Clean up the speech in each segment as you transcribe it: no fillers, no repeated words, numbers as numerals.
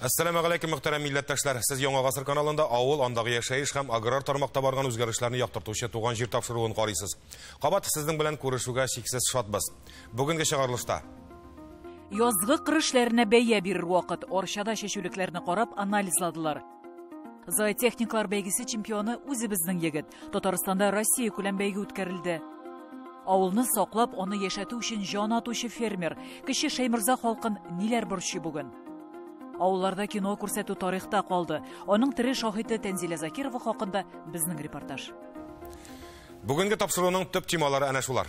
Әссәламү галәйкүм, мөхтәрәм милләттәшләр. Сез Яңа Гасыр каналында авыл, андагы яшәеш һәм аграр тармакта барган үзгәрешләрне яктыртучы Туган җир тапшыруын карыйсыз. Кабат сезнең белән күрешүгә чиксез шатбыз. Бүгенге чыгарылышта Язгы кыр эшләренә бәя бирер вакыт. Арчада чәчүлекләрне карап анализладылар. Зоотехниклар бәйгесе чемпионы үзебезнең егет. Татарстанда Россия күләм бәйге үткәрелде. Авылны саклап, аны яшәтү өчен җан атучы фермер. Кече Шәйморза халкын ниләр борчый бүген? Авылларда кино күрсәтү тарихта калды. Аның тере шаһиты Тәнзилә Закирова хакында безнең репортаж. Бүгенге тапшыруның төп темалары әнә шулар.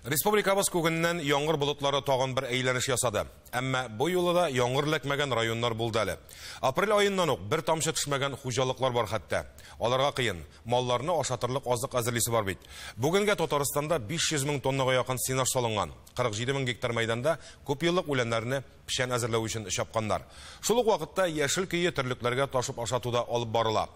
Республикабыз күгеннән яңгыр болытлары тагын бер әйләнеш ясады. Әмма бу юлы да яңгыр эләкмәгән районнар булды әле. Апрель аеннан ук бер тамчы төшмәгән хуҗалыклар бар хәтта. Аларга кыен. Малларны ашатырлык азык әзерлисе бар бит. Бүгенгә Татарстанда 500 мең тоннага якын сенаж салынган. 47 мең гектар мәйданда күпьеллык үләннәрне печән әзерләү өчен чапканнар. Шул ук вакытта яшел көе терлекләргә ташып ашату да алып барыла.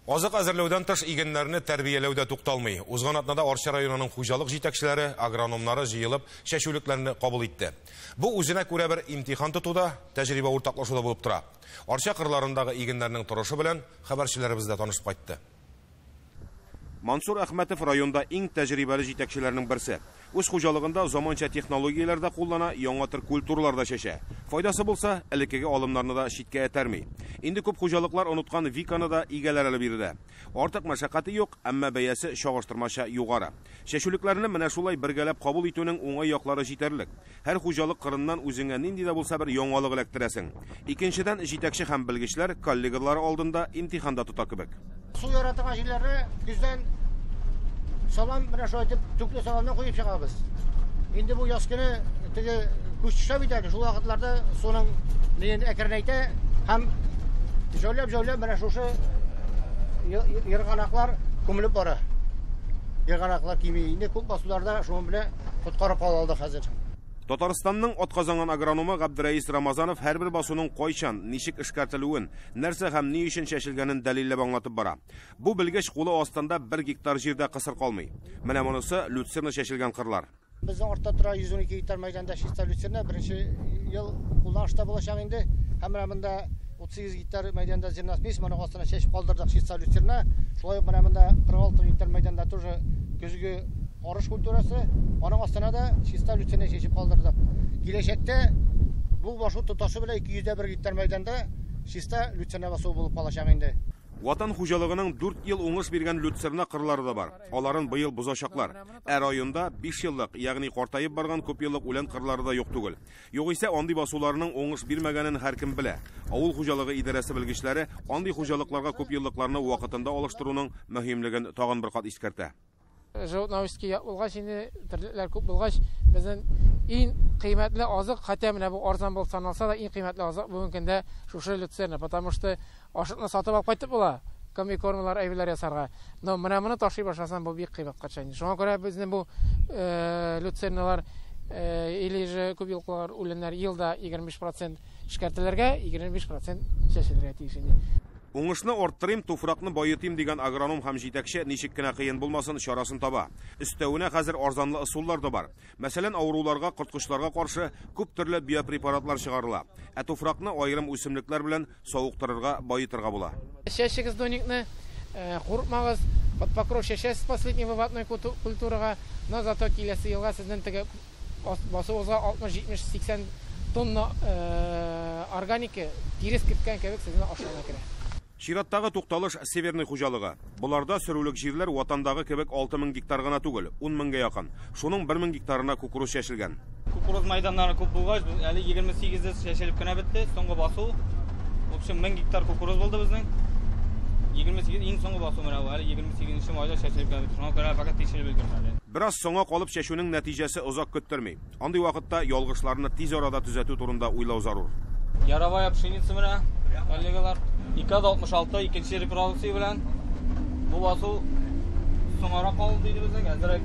Азык әзерләүдән тыш игеннәрне тәрбияләү дә тукталмый. Узган атнада Арча районының хуҗалык җитәкчеләре, агрономнары җыелып, чәчүлекләрне кабул итте. Бу үзенә күрә бер имтихан тотуда, тәҗрибә уртаклашуда булып тора. Арча кырларындагы игеннәрнең торышы белән хәбәрчеләребез дә танышып кайтты. Мансур Әхмәтов районда иң тәҗрибәле җитәкчеләрнең берсе. Үз хуҗалыгында заманча технологияләр дә куллана, яңа төр культуралар да чәчә. Файдасы булса, элеккеге алымнарны да читкә этәрми. Инде күп хуҗалыклар оныткан Виканы да игәләр әле биредә. Артык мәшәкате юк, әмма бәясе чагыштырмача югары. Чәчүлекләрне менә шулай бергәләп кабул итүнең уңай яклары җитәрлек. Һәр хуҗалык кырыннан үзеңә нинди дә булса бер яңалык эләктерәсең. Икенчедән, җитәкче һәм белгечләр коллегалары алдында имтихан да тота кебек. Су яратырган җирләрне көздән салам менә шулай итеп түкле саламнан куеп чыгабыз. Инде бу яз көне теге күч төшә бит әле, шул вакытларда суның неен әкренәйтә һәм җәүләп-җәүләп менә шушы ерганаклар күмелеп бара. Ерганаклар кими. Инде күп басуларда шуның белән коткарып кала алдык хәзер. Татарстанның атказанган агрономы Габдерәис Рамазанов һәрбер басуның кайчан, ничек эшкәртелүен, нәрсә һәм ни өчен чәчелгәнен дәлилләп аңлатып бара. Бу белгеч кулы астында бер гектар җирдә кысыр калмый. Менә монысы люцерна чәчелгән кырлар. Безнең артта тора 112 гектар мәйданда чиста люцерна беренче ел кулланышта булачак инде. Һәм менә монда 38 гектар мәйданда зерносмесь, моның астына чәчеп калдырдык чиста люцерна. Шулай ук менә монда 46 гектар мәйданда тоже көзге арыш культурасы, аның астына да чиста люцерна чәчеп калдырдык. Киләчәктә бу басу тоташы белән 201 гектар мәйданда чиста люцерна басуы булып калачак инде. Ватан хуҗалыгының 4 ел уңыш биргән люцерна кырлары да бар. Аларын быел бозачаклар. Ә районда 5 еллык, ягъни картаеп барган күп еллык үлән кырлары да юк түгел. Югыйсә андый басуларның уңыш бирмәгәнен һәркем белә. Авыл хуҗалыгы идарәсе белгечләре андый хуҗалыкларга күп еллыкларны вакытында алыштыруның мөһимлеген тагын бер кат искәртә. Животноводческий булгач, инде терлекләр күп булгач, безнең иң кыйммәтле азык, хотя менә бу арзан булып саналса да, иң кыйммәтле азык бүгенге көндә шушы люцерна, потому что ашыкны сатып алып кайтып була, комбикормалар, әйберләр ясарга. Но менә моны ташый башласаң, бу бик кыйммәткә төшә. Шуңа күрә безнең бу люцерналар или же күп еллыклар үләннәр елда 25% эшкәртелергә, 25% чәчелергә тиеш инде. Уңышны арттырыйм, туфракны байытыйм дигән агроном һәм җитәкче ничек кенә кыен булмасын чарасын таба. Өстәвенә хәзер арзанлы ысуллар да бар. Мәсәлән, авыруларга, корткычларга каршы күп төрле биопрепаратлар чыгарыла. Ә туфракны аерым үсемлекләр белән савыктырырга, байытырга була. Чәчегез доникны, курыкмагыз, под покров чәчәсез последний выводной культурага, но зато киләсе елга сезнең теге басуыгызга 60, 70, 80 тонна органика тирес керткән кебек сезнең ашарга керә. Чираттагы тукталыш Северный хуҗалыгы. Буларда сөрүлек җирләр ватандагы кебек 6000 гектар гына түгел, 10000гә якын. Шуның 1000 гектарына кукуруз чәчелгән. Кукуруз мәйданнары күп булгач, без әле 28-дә чәчелеп кенә бетте. Соңгы басу, в общем, 1000 гектар кукуруз булды безнең. 28 иң соңгы басу менә бу, әле 28 майда чәчелеп кенә бетте. Шуңа күрә факат тикшереп өлгермәде. Бераз соңга калып чәчүнең нәтиҗәсе озак көттерми. Андый вакытта ялгышларны тиз арада төзәтү турында уйлау зарур. Яровая пшеница менә, коллегалар, 266 икенче репродукция белән бу басу соңарак калды диде безнең, әзрәк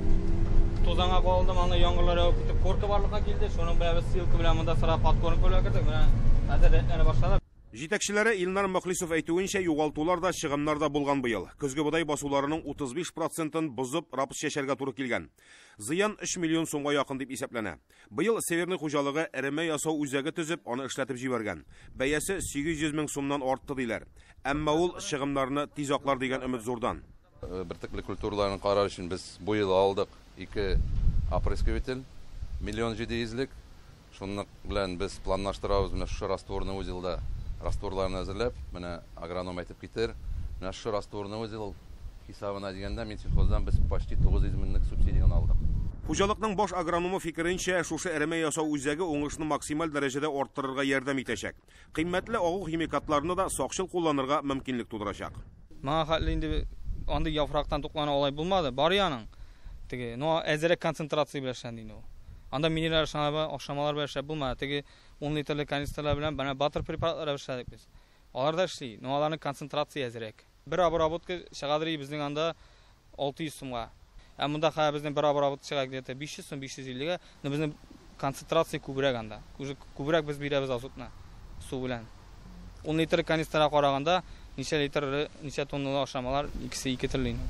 тузанга калды, монда яңгырлар явып китеп, корка барлыкка килде. Шуның белән без ссылка белән монда сыра подкормка белән кердек. Менә хәзер рәтләнә башлады. Җитәкчеләре Илнар Мөхлисов әйтүенчә, югалтулар да, чыгымнар да булган быел. Көзге бодай басуларының 35%-ын бозып, рапс чәчәргә туры килгән. Зыян 3 миллион сумга якын дип исәпләнә. Быел Северный хуҗалыгы эремә ясау үзәге төзеп, аны эшләтеп җибәргән. Бәясе 800 мең сумнан артты диләр. Әмма ул чыгымнарны тиз аклар дигән өмет зурдан. Бөртекле культураларын карар өчен без бу ел алдык 2 опрыскиватель, 1 700 000-лек. Шунлык белән без планлаштырабыз менә шушы растворны узелда растворларны әзерләп, менә агроном әйтеп китер, менә шушы растворны узел хисабына дигәндә Минсельхоздан без почти 900 меңлек субсидияне алдык. Хуҗалыкның баш агрономы фикеренчә, шушы эремә ясау үзәге уңышны максималь дәрәҗәдә арттырырга ярдәм итәчәк. Кыйммәтле агу химикатларны да сакчыл кулланырга мөмкинлек тудырачак. Моңа хәтле инде андый яфрактан туклану алай булмады. Бар яның теге, но әзерәк концентрация белән эшләнде инде ул. Анда минераль ашамалар белән эшләп булмады. Теге 10 литрлы канистрлар белән бана батыр препаратлар эшләдек без. Алар да эшли, но аларның концентрация әзерәк. Бер обработка чыгадыр безнең анда 600 сумга. Ә монда хәзер безнең бер обработка чыга где-то 500 сум, 550-гә, но безнең концентрация күбрәк анда. Уже күбрәк без бирәбез азотны су белән. 10 литр канистрга караганда ничә литр, ничә тонналы ашамалар икесе ике төрле инде.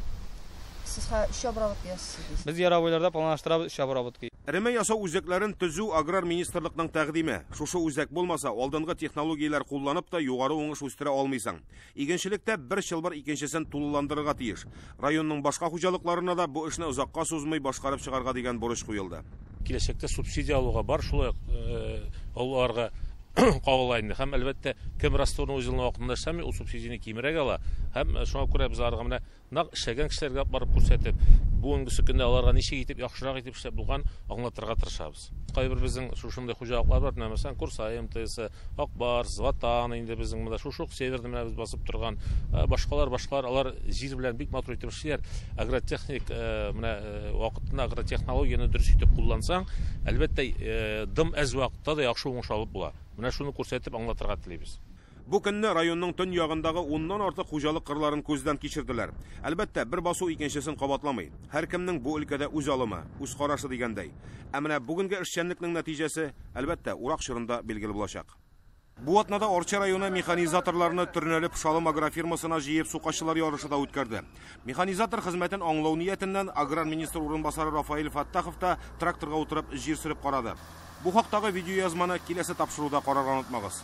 Сез хәзер 3 обработка ясыйсыз. Без яровойларда планлаштырабыз 3 обработка. Эремә ясау үзәкләрен төзү аграр министрлыкның тәкъдиме. Шушы үзәк булмаса, алдынгы технологияләр кулланып та югары уңыш үстерә алмыйсың. Игенчелектә бер чылбыр икенчесен тулыландырырга тиеш. Районның башка хуҗалыкларына да бу эшне озакка сузмый башкарып чыгарга дигән бурыч куелды. Киләчәктә субсидия алуга бар шулай аларга кагыла инде. Һәм әлбәттә, кем растворны узелны вакытында эшләми, ул субсидияне кимрәк ала. Һәм шуңа күрә без аларга менә нәкъ эшләгән кешеләргә барып күрсәтеп, бүгенге көндә аларга ничек итеп яхшырак итеп эшләп булган аңлатырга тырышабыз. Кайбер безнең шушындый хуҗалыклар бар, менә мәсәлән, Курсай МТС, Акбарс, Ватан инде безнең монда шушы ук Северный менә без басып торган, башкалар, алар җир белән бик матур итеп эшлиләр. Агротехник менә вакытында агротехнологияне дөрес итеп куллансаң, әлбәттә, дым әз вакытта да яхшы уңыш алып була. Менә шуны күрсәтеп аңлатырга телибез. Бу көнне районның төн ягындагы 10-нан артык хуҗалык кырларын күздән кичерделәр. Әлбәттә, бер басу икенчесен кабатламый. Һәркемнең бу өлкәдә үз алымы, үз карашы дигәндәй. Ә менә бүгенге эшчәнлекнең нәтиҗәсе, әлбәттә, урак чорында билгеле булачак. Бу атнада Арча районы механизаторларны Төрнәле Пшалым агрофирмасына җыеп сукачылар ярышы да үткәрде. Механизатор хезмәтен аңлау ниятеннән аграр министр урынбасары Рафаэль Фаттахов та тракторга утырып җир сөреп карады. Бу хактагы видеоязманы киләсе тапшыруда карарга онытмагыз.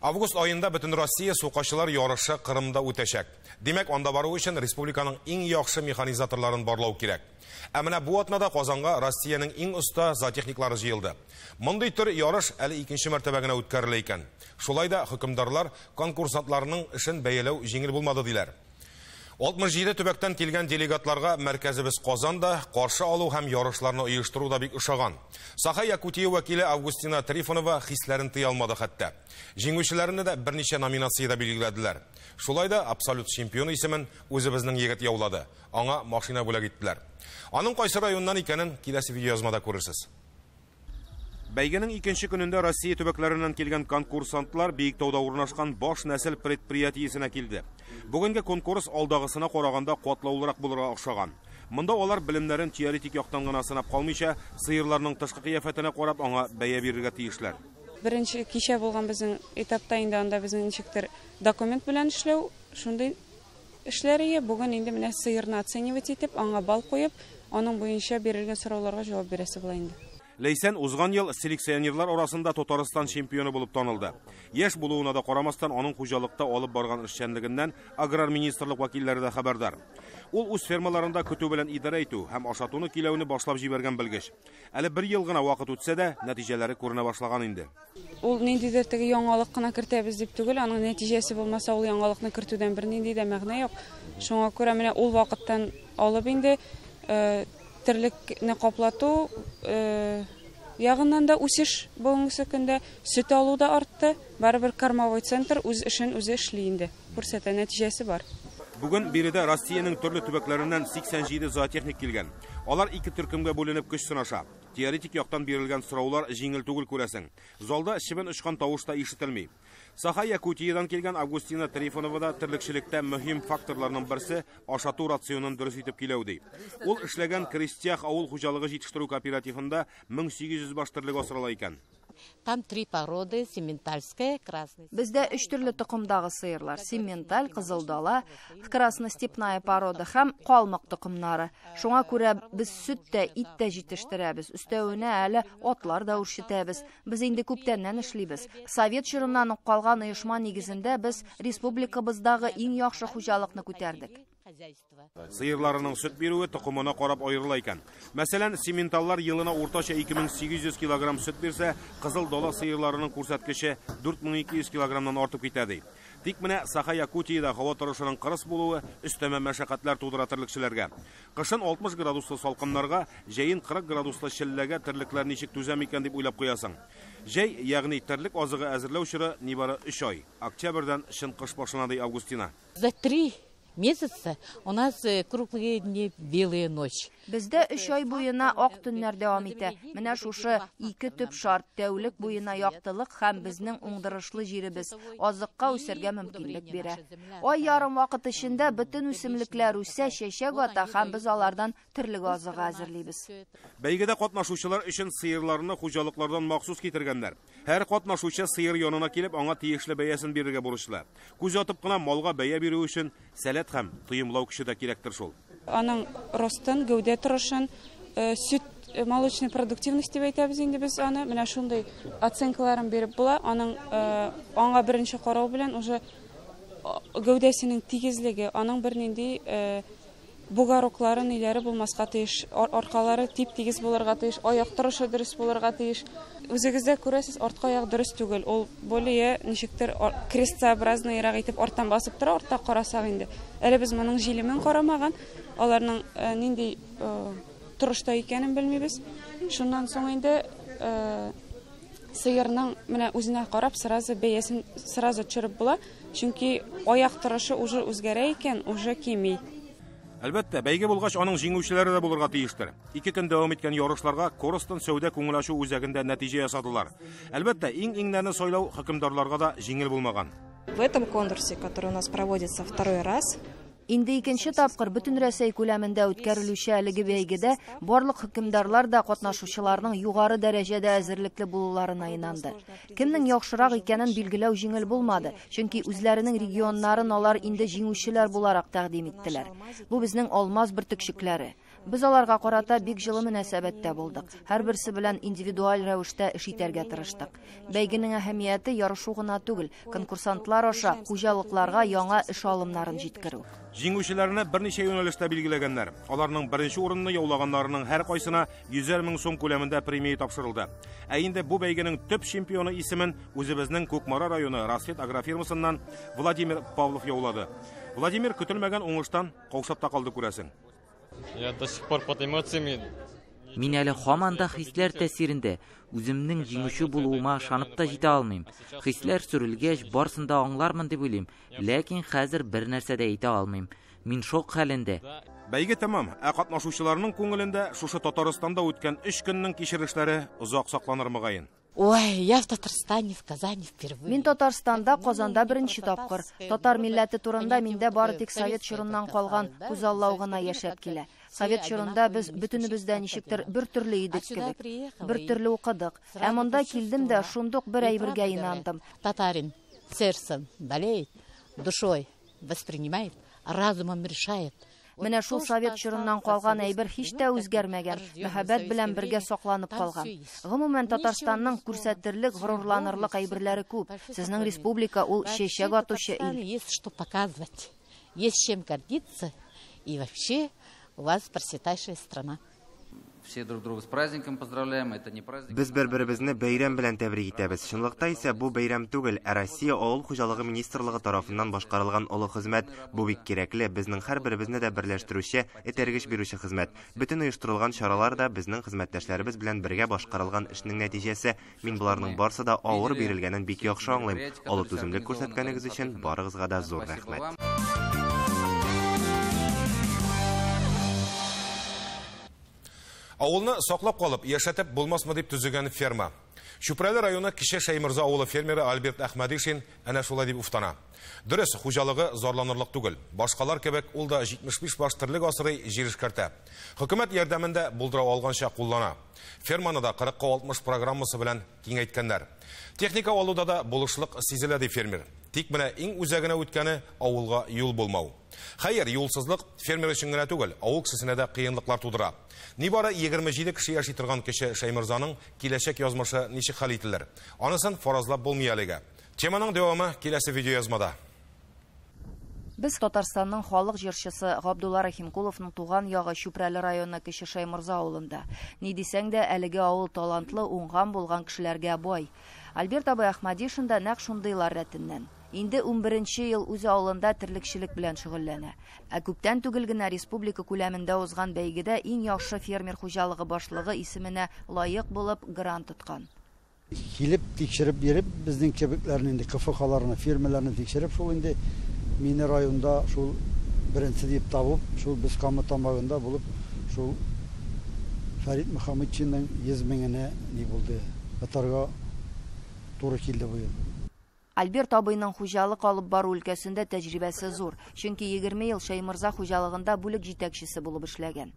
Август айында бөтен Россия сукачылар ярышы Кырымда үтәчәк. Димәк, анда бару өчен республиканың иң яхшы механизаторларын барлау кирәк. Ә менә бу атнада Казанга Россиянең иң оста зоотехниклары җыелды. Мондый төр ярыш әле икенче мәртәбә генә үткәрелә икән. Шулай да хөкемдарлар конкурсантларның эшен бәяләү җиңел булмады диләр. 67 төбәктән килгән делегатларга мәркәзебез Казанда каршы алу һәм ярышларны оештыру да бик ошаган. Саха Якутия вәкиле Августина Трифонова хисләрен тыя алмады хәтта. Җиңүчеләрне дә берничә номинациядә билгеләделәр. Шулай да абсолют чемпион исемен үзебезнең егет яулады. Аңа машина бүләк иттеләр. Аның кайсы районнан икәнен киләсе видеоязмада күрерсез. Бәйгенең икенче көнендә Россия төбәкләреннән килгән конкурсантлар Биектауда урнашкан баш нәсел предприятиесенә килде. Бүгенге конкурс алдагысына караганда катлаулырак булырга охшаган. Монда алар белемнәрен теоретик яктан гына сынап калмыйча, сыерларның тышкы кыяфәтенә карап аңа бәя бирергә тиешләр. Беренче кичә булган безнең этапта инде анда безнең ничектер документ белән эшләү, шундый эшләр ие. Бүген инде менә сыерны оценивать итеп, аңа балл куеп, аның буенча бирелгән сорауларга җавап бирәсе була инде. Ләйсән узган ел селекционерлар арасында Татарстан чемпионы булып танылды. Яшь булуына да карамастан, аның хуҗалыкта алып барган эшчәнлегеннән аграр министрлык вәкилләре дә хәбәрдар. Ул үз фермаларында көтү белән идарә итү һәм ашатуны киләүне башлап җибәргән белгеч. Әле бер ел гына вакыт үтсә дә, нәтиҗәләре күренә башлаган инде. Ул ниндидер теге яңалык кына кертәбез дип түгел, аның нәтиҗәсе булмаса, ул яңалыкны кертүдән бернинди дә мәгънә юк. Шуңа күрә менә ул вакыттан алып инде терлекне каплату ягыннан да үсеш бүгенге көндә, сөт алу да артты. Барыбер кормовой центр үз эшен үзе эшли инде. Күрсәтә, нәтиҗәсе бар. Бүген биредә Россиянең төрле төбәкләреннән 87 зоотехник килгән. Алар ике төркемгә бүленеп көч сынаша. Теоретик яктан бирелгән сораулар җиңел түгел күрәсең. Залда чебен очкан тавыш та ишетелми. Саха Якутиядан килгән Августина Трифонова да терлекчелектә мөһим факторларның берсе ашату рационын дөрес итеп киләү ди. Ул эшләгән Крестьях авыл хуҗалыгы җитештерү кооперативында 1800 баш терлек асрала икән. Там три породы: симментальская, красный. Бездә өч төрле токымдагы сыерлар: симменталь, кызыл дала, красностепная порода һәм калмык токымнары. Шуңа күрә без сөт тә, ит тә җитештерәбез. Өстәвенә әле атлар да үрчетәбез. Без инде күптәннән эшлибез. Совет чорыннан ук калган оешма нигезендә без республикабыздагы иң яхшы хуҗалыкны күтәрдек. Сыерларының сөт бирүе токымына карап аерыла икән. Мәсәлән, симменталлар елына уртача 2800 килограмм сөт бирсә, кызыл дала сыерларының күрсәткече 4200 килограммнан артып китә ди. Тик менә Саха-Якутиядә һава торышының кырыс булуы өстәмә мәшәкатьләр тудыра терлекчеләргә. Кышын 60 градуслы салкыннарга, җәен 40 градуслы челләгә терлекләр ничек түзә микән дип уйлап куясың. Җәй, ягъни терлек азыгы әзерләү чоры нибары 3 ай. Октябрьдән чын кыш башлана ди Августина. За 3 месяца у нас круглые дни, белые ночи. Бездә 3 ай буена ак төннәр дәвам итә. Менә шушы ике төп шарт: тәүлек буена яктылык һәм безнең уңдырышлы җиребез азыкка үсәргә мөмкинлек бирә. Ай ярым вакыт эчендә бөтен үсемлекләр үсә, чәчәк ата һәм без алардан терлек азыгы әзерлибез. Бәйгедә катнашучылар өчен сыерларны хуҗалыклардан махсус китергәннәр. Һәр катнашучы сыер янына килеп, аңа тиешле бәясен бирергә бурычлы. Күз атып кына малга бәя бирү өчен сәләт һәм тоемлау көче дә кирәктер шул. Аның ростын, гәүдә торышын, сөт, молочный продуктивность дип әйтәбез инде без аны. Менә шундый оценкаларын биреп була. Аның аңа беренче карау белән уже гәүдәсенең тигезлеге, аның бернинди бугороклары, ниләре булмаска тиеш, аркалары тип-тигез булырга тиеш, аяк торышы дөрес булырга тиеш. Үзегез дә күрәсез, арткы аяк дөрес түгел. Ул более ничектер крестообразныйрак итеп арттан басып тора, артта карасак инде. Әле без моның җилемен карамаган, аларның нинди торышта икәнен белмибез. Шуннан соң инде сыерның менә үзенә карап сразу бәясен сразу төшереп була, чөнки аяк торышы уже үзгәрә икән, уже кими. Әлбәттә, бәйге булгач, аның җиңүчеләре дә булырга тиештер. 2 көн дәвам иткән ярышларга Коростон сәүдә күңел ачу үзәгендә нәтиҗә ясадылар. Әлбәттә, иң-иңнәрне сайлау хөкемдарларга да җиңел булмаган. В этом конкурсе, который у нас проводится второй раз, Инде икенче тапкыр бөтен Рәсәй күләмендә үткәрелүче әлеге бәйгедә барлык хөкемдарлар да катнашучыларның югары дәрәҗәдә әзерлекле булуларына инанды. Кемнең яхшырак икәнен билгеләү җиңел булмады, чөнки үзләренең регионнарын алар инде җиңүчеләр буларак тәкъдим иттеләр. Бу безнең алмаз бөртекчекләре. Без аларга карата бик җылы мөнәсәбәттә булдык. Һәрберсе белән индивидуаль рәвештә эш итәргә тырыштык. Бәйгенең әһәмияте ярышу гына түгел, конкурсантлар аша хуҗалыкларга яңа эш алымнарын җиткерү. Җиңүчеләрне берничә юнәлештә билгеләгәннәр. Аларның беренче урынны яулаганнарының һәр кайсына 100 мең сум күләмендә премия тапшырылды. Ә инде бу бәйгенең төп чемпионы исемен үзебезнең Кукмара районы Рассвет агрофирмасыннан Владимир Павлов яулады. Владимир көтелмәгән уңыштан каушап та калды күрәсең. Я до сих пор под эмоциями. Мин әле һаман да хисләр тәэсирендә. Үземнең җиңүче булуыма ышанып та җитә алмыйм. Хисләр сүрелгәч, барсын да аңлармын дип уйлыйм. Ләкин хәзер бер нәрсә дә әйтә алмыйм. Мин шок хәлендә. Бәйге тәмам, ә катнашучыларның күңелендә шушы Татарстанда үткән 3 көннең кичерешләре озак сакланыр мөгаен. Ой, я в Татарстане, в Казани впервые. Мин Татарстанда, Казанда беренче тапкыр. Татар милләте турында миндә бары тик совет чорыннан калган күзаллау гына яшәп килә. Совет чорында без бөтенебез дә ничектер бер төрле идек кебек. Бер төрле укыдык. Ә монда килдем дә шундук бер әйбергә инандым. Татарин сердцем болеет, душой воспринимает, разумом решает. Менә шул совет чорыннан калган әйбер һич тә үзгәрмәгән, мәхәббәт белән бергә сакланып калган. Гомумән, Татарстанның күрсәтерлек, горурланырлык әйберләре күп. Сезнең республика ул чәчәк атучы ил. Есть что показывать, есть чем гордиться, и вообще у вас процветающая страна. Все друг друга с праздником поздравляем, это не праздник. Без бер-беребезне бәйрәм белән тәбрик итәбез. Чынлыкта исә бу бәйрәм түгел, ә Россия Авыл хуҗалыгы министрлыгы тарафыннан башкарылган олы хезмәт. Бу бик кирәкле, безнең һәрберебезне дә берләштерүче, этәргеч бирүче хезмәт. Бөтен оештырылган чаралар да безнең хезмәттәшләребез белән бергә башкарылган эшнең нәтиҗәсе. Мин боларның барсы да авыр бирелгәнен бик яхшы аңлыйм. Олы түземлек күрсәткәнегез өчен барыгызга да зур рәхмәт. Авылны саклап калып, яшәтеп булмасмы дип төзегән ферма. Чүпрәле районы Кече Шәйморза авылы фермеры Альберт Әхмәдишин әнә шулай дип уфтана. Дөрес, хуҗалыгы зарланырлык түгел. Башкалар кебек ул да 75 баш терлек асрый, җир эшкәртә. Хөкүмәт ярдәмен дә булдыра алганча куллана. Ферманы да 40 ка 60 программасы белән киңәйткәннәр. Техника алуда да булышлык сизелә, ди фермер. Тик менә иң үзәгенә үткәне авылга юл булмау. Хәер, юлсызлык фермер өчен генә түгел, авыл кешесенә дә кыенлыклар тудыра. Нибары 27 кеше яши торган Кече Шәйморзаның киләчәк язмышы ничек хәл ителер? Анысын фаразлап булмый әлегә. Теманың дәвамы киләсе видеоязмада. Без Татарстанның халык җырчысы Габдулла Рәхимкуловның туган ягы Чүпрәле районы Кече Шәйморза авылында. Ни дисәң дә, әлеге авыл талантлы, уңган булган кешеләргә бай. Альберт абый Әхмәдишин да нәкъ шундыйлар рәтеннән. Инде унберенче ел үз авылында терлекчелек белән шөгыльләнә. Ә күптән түгел генә республика күләмендә узган бәйгедә иң яхшы фермер хуҗалыгы башлыгы исеменә лаек булып, грант откан. Килеп, тикшереп йөреп, безнең кебекләрне инде, КФХларны, фирмаларны тикшереп, шул инде мине районда шул беренче дип табып, шул без Кама Тамагында булып, шул Фәрит Мөхәммәтшинның 100 меңенә ни булды, отарга туры килде бу ел. Альберт абыйның хуҗалык алып бару өлкәсендә тәҗрибәсе зур, чөнки 20 ел Шәйморза хуҗалыгында бүлек җитәкчесе булып эшләгән.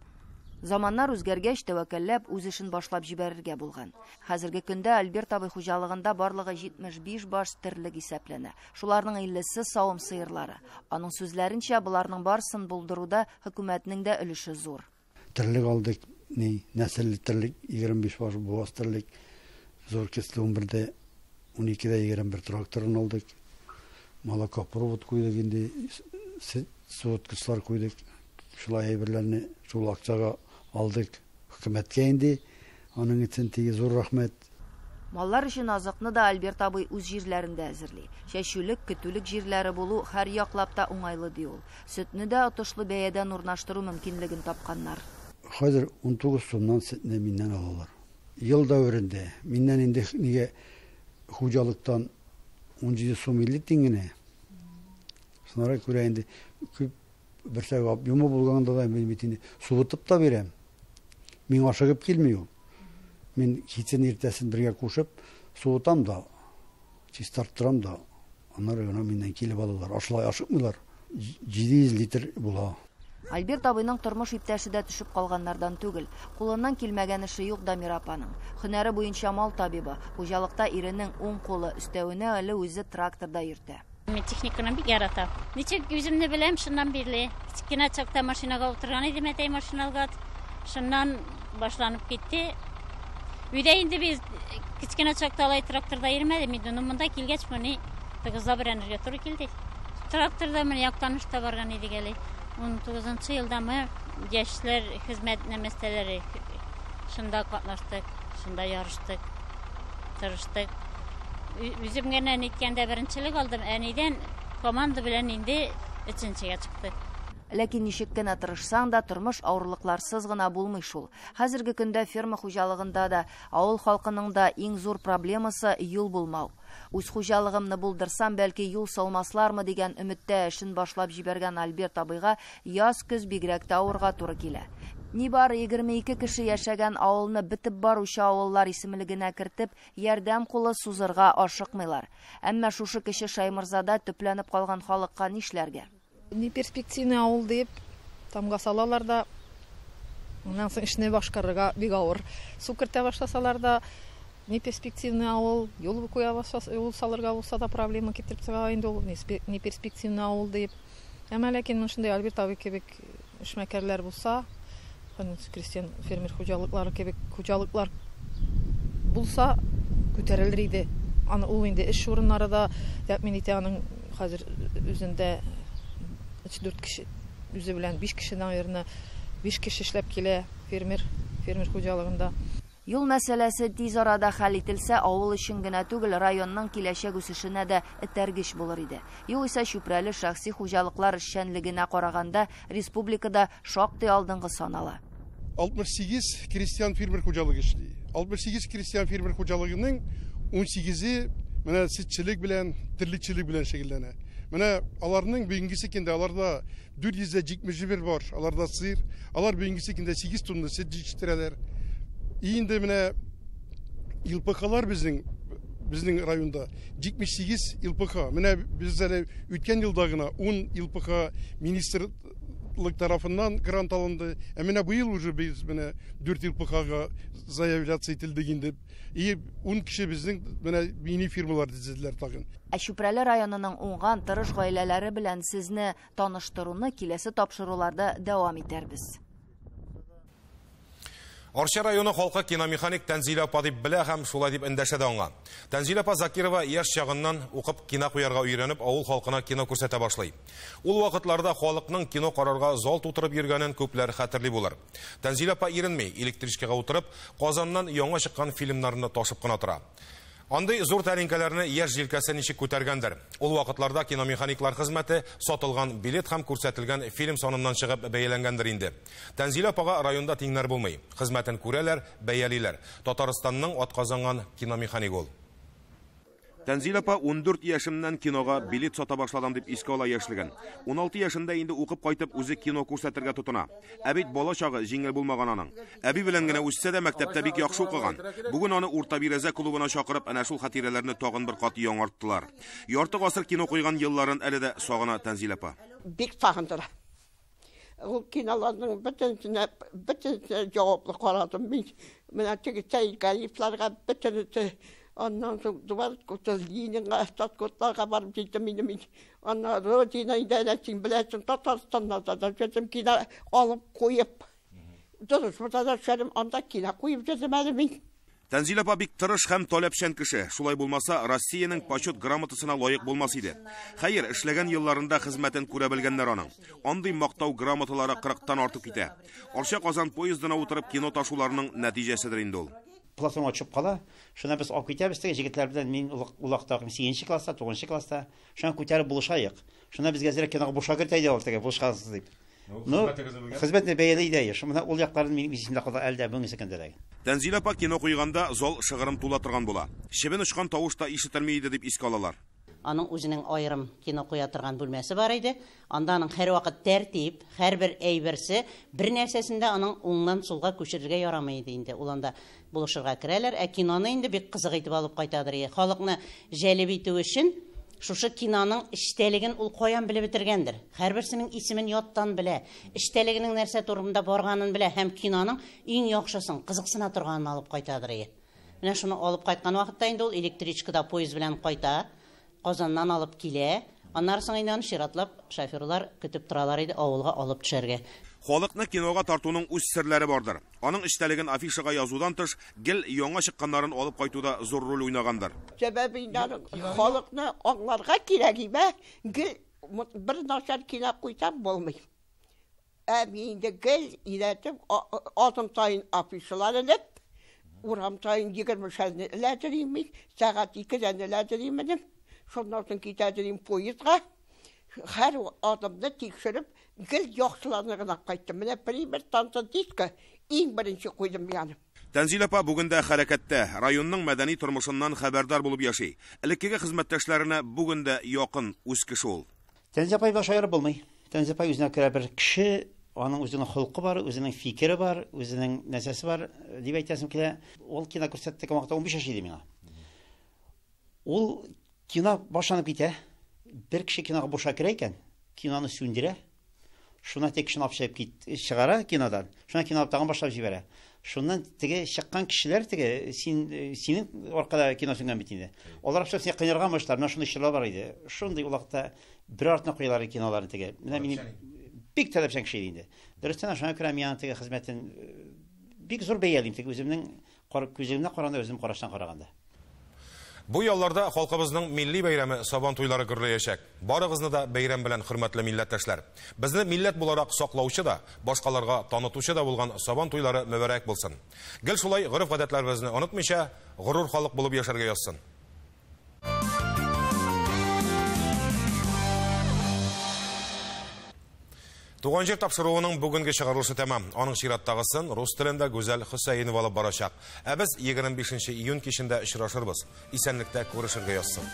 Заманнар үзгәргәч, тәвәккәлләп, үз эшен башлап җибәрергә булган. Хәзерге көндә Альберт абый хуҗалыгында барлыгы 75 баш терлек исәпләнә. Шуларның 50-се савым сыерлары. Аның сүзләренчә, боларның барысын булдыруда хөкүмәтнең дә өлеше зур. Терлек алдык, ни, нәселле терлек, 25 баш буаз терлек, зур кесле 11-дә, 12-дә 21 тракторын алдык. Молокопровод куйдык инде, сөт суыткычлар куйдык. Шулай әйберләрне шул акчага алдык. Хөкүмәткә инде аның өчен теге зур рәхмәт. Маллар өчен азыкны да Альберт абый үз җирләрендә әзерли. Чәчүлек, көтүлек җирләре булу һәр яклап та уңайлы, ди ул. Сөтне дә отышлы бәядән урнаштыру мөмкинлеген тапканнар. Хәзер 19 сумнан сөтне миннән алалар. Ел дәверендә миннән инде нигә хуҗалыктан 17 сум 50 тиң генә. Шуңа күрә инде күп бер сәбәп йому булганда да мин бит инде суытып та бирәм. Мин ашыгып килми ул. Мин кичен иртәсен бергә кушып суытам да, чистарттырам да. Аннары гына миннән килеп алалар. Ашлай ашыкмыйлар. 700 литр була. Альберт абыйның тормыш иптәше дә төшеп калганнардан түгел. Кулыннан килмәгән эше юк Дамира апаның. Һөнәре буенча мал табибы, хуҗалыкта иренең уң кулы, өстәвенә әле үзе тракторда йөртә. Мин техниканы бик яратам. Ничек үземне беләм, шуннан бирле. Кечкенә чакта машинага утырган идем, әтәй машина алгач. Шуннан башланып китте. Өйдә инде без кечкенә чакта алай тракторда йөрмәдем инде. Но монда килгәч, моны тыгызлап өйрәнергә туры килде. Тракторда менә Яктанышта барган идек әле. 19 елдамы яшьләр хезмәт нәмәстәләре шунда катнаштык, шунда ярыштык, тырыштык. Үзем генә ниткәндә беренчелек алдым, әнидән команда белән инде өченчегә чыктык. Ләкин ничек кенә тырышсаң да, тормыш авырлыкларсыз гына булмый шул. Хәзерге көндә ферма хуҗалыгында да, авыл халкының да иң зур проблемасы юл булмау. Үз хуҗалыгымны булдырсам, бәлки юл салмаслармы дигән өметтә эшен башлап җибәргән Альберт абыйга яз-көз бигрәк тә авырга туры килә. Нибары 22 кеше яшәгән авылны бетеп баручы авыллар исемлегенә кертеп, ярдәм кулы сузырга ашыкмыйлар. Әмма шушы Кече Шәйморзада төпләнеп калган халыкка нишләргә? Неперспективный авыл дип тамга салалар да, аннан соң эшне башкарырга бик авыр. Су кертә башласалар да, неперспективный авыл, юл куя башласа, юл салырга булса да проблема китереп чыга инде ул неперспективный авыл дип. Әмма ләкин менә шундый Альберт абый кебек эшмәкәрләр булса, крестьян фермер хуҗалыклары кебек хуҗалыклар булса, күтәрелер иде. Аны ул инде эш урыннары да тәэмин итә, аның хәзер үзендә 3-4 кеше, үзе белән 5 кеше, наверное, 5 кеше эшләп килә фермер хуҗалыгында. Юл мәсьәләсе тиз арада хәл ителсә, авыл өчен генә түгел, районның киләчәк үсешенә дә этәргеч булыр иде. Югыйсә Чүпрәле шәхси хуҗалыклар эшчәнлегенә караганда республикада шактый алдынгы санала. 68 крестьян фермер хуҗалыгы эшли. 68 крестьян фермер хуҗалыгының 18-е менә сөтчелек белән, терлекчелек белән шөгыльләнә. Менә аларның бүгенгесе көндә аларда 471 бар, аларда сыр, алар бүгенгесе көндә 8 тонна сөт җитештерәләр. Инде менә ЛПХлар безнең районда 78 ЛПХ. Менә без әле үткән елда гына 10 ЛПХ министрлык тарафыннан грант алынды. Ә менә быел уже без менә 4 ЛПХга заявляться ителдек инде. И 10 кеше безнең менә мини фирмалар төзеделәр тагын. Ә Чүпрәле районының уңган, тырыш гаиләләре белән сезне таныштыруны киләсе тапшыруларда дәвам итәрбез. Арча районы халкы киномеханик Тәнзилә апа дип белә һәм шулай дип эндәшә дә аңа. Тәнзилә апа Закирова яшь чагыннан укып кино куярга өйрәнеп, авыл халкына кино күрсәтә башлый. Ул вакытларда халыкның кино карарга зал тутырып йөргәнен күпләр хәтерли булыр. Тәнзилә апа иренми, электричкага утырып, Казаннан яңа чыккан фильмнарны ташып кына тора. Андый зур тәлинкәләрне яшь җилкәсе ничек күтәргәндер. Ул вакытларда киномеханиклар хезмәте сатылган билет һәм күрсәтелгән фильм саныннан чыгып бәяләнгәндер инде. Тәнзилә апага районда тиңнәр булмый. Хезмәтен күрәләр, бәялиләр. Татарстанның атказанган киномеханик ул. Тәнзилә апа 14 яшемнән кинога билет сата башладым дип искә ала яшьлеген. 16 яшендә инде укып кайтып үзе кино күрсәтергә тотына. Ә бит бала чагы җиңел булмаган аның. Әби белән генә үссә дә мәктәптә бик яхшы укыган. Бүген аны Урта Бирәзә клубына чакырып, әнә шул хатирәләрне тагын бер кат яңарттылар. Ярты гасыр кино куйган елларын әле дә сагына Тәнзилә апа. Бик сагындыра. Ул киноларның бөтенесенә җаваплы карадым мин. Менә теге Сәйд Галиевларга бөтенесе. Аннан соң Дворцкота, Ленинга, Статкотларга барып җиттем инде мин. Аннан Родина идарәсен беләсең, Татарстаннан да җитем кино алып куеп. Дөрес, монда да эшләдем, анда кино куеп җитем әле мин. Тәнзилә апа бик тырыш һәм таләпчән кеше. Шулай булмаса, Россиянең почет грамотасына лаек булмас иде. Хәер, эшләгән елларында хезмәтен күрә белгәннәр аның. Андый мактау грамоталары 40-тан артып китә. Арча Казан поездына утырып кино ташуларының нәтиҗәседер инде ул. Платформа төшеп кала. Шуннан без алып китәбез теге егетләр белән. Мин улакта 8 класста, 9 класста. Шуннан күтәреп булышайык. Шуннан безгә әзрәк кинога буша кертә иде ул теге булышкансыз дип. Ну, хезмәтне бәяли иде. Шуннан ул якларын минем исемдә калды әле дә бүгенге көндә. Тәнзилә апа кино куйганда зал шыгрым тула торган була. Чебен очкан тавыш та ишетелми иде дип искә алалар. Аның үзенең аерым кино куя торган бүлмәсе бар иде. Анда аның һәрвакыт тәртип, һәрбер әйберсе, бер нәрсәсендә аның уңнан сулга күчерергә ярамый иде инде. Ул анда булышырга керәләр. Ә киноны инде бик кызык итеп алып кайтадыр. Халыкны җәлеп итү өчен шушы киноның эчтәлеген ул каян белеп бетергәндер. Һәрберсенең исемен яттан белә, эчтәлегенең нәрсә турында барганын белә һәм киноның иң яхшысын, кызыксына торганын алып кайтадыр. Менә шуны алып кайткан вакытта инде ул электричкада поезд белән кайта. Казаннан алып килә. Аннары соң инде аны чиратлап шоферлар көтеп торалар иде авылга алып төшәргә. Халыкны кинога тартуның үз серләре бардыр. Аның эчтәлеген афишага язудан тыш, гел яңа чыкканнарын алып кайтуда зур роль уйнагандыр. Сәбәбе инде аның халыкны аңларга кирәк име? Гел бер начар кино куйсам булмый. Ә мин инде гел өйрәтеп, адым саен афишалар элеп, урам саен 20 эләдерим мин, сәгать 2-дән эләдерим идем. Шуннан соң китәдерим поездга. Һәр адымны тикшереп, гел яхшыларны гына кайттым. Менә пример танцы диско иң беренче куйдым мин аны. Тәнзилә апа бүген дә хәрәкәттә, районның мәдәни тормышыннан хәбәрдар булып яши. Элеккеге хезмәттәшләренә бүген дә якын үз кеше ул. Тәнзилә апай белән шаярып булмый. Тәнзилә апай үзенә күрә бер кеше, аның үзенең холкы бар, үзенең фикере бар, үзенең нәрсәсе бар дип әйтәсем килә. Ул кино күрсәтте вакытта 15 яшь иде миңа. Ул кино башланып китә. Бер кеше кинога буша керә икән, киноны сүндерә. Шуннан тек кешене алып чыгып кит, чыгара кинодан. Шуннан кино тагын башлап җибәрә. Шуннан теге чыккан кешеләр теге син, синең аркада кино сүнгән бит инде. Алар алып чыгып сине кыйнарга башлар. Менә шундый чорлар бар иде. Шундый ул вакытта бер артына куялар киноларны теге. Менә минем бик таләпчән кеше иде инде. Дөрестән шуңа күрә мин аның теге хезмәтен бик зур бәялим теге үземнең күземнән караганда, үзем караштан караганда. Бу ялларда халкыбызның милли бәйрәме Сабан туйлары гөрләячәк. Барыгызны да бәйрәм белән, хөрмәтле милләттәшләр. Безне милләт буларак саклаучы да, башкаларга танытучы да булган Сабан туйлары мөбарәк булсын. Гел шулай гореф-гадәтләребезне онытмыйча, горур халык булып яшәргә язсын. Туган җир тапшыруының бүгенге чыгарылышы тәмам. Аның чираттагысын рус телендә Гүзәл Хөсәенова алып барачак. Ә без 25 июнь кичендә очрашырбыз. Исәнлектә күрешергә язсын.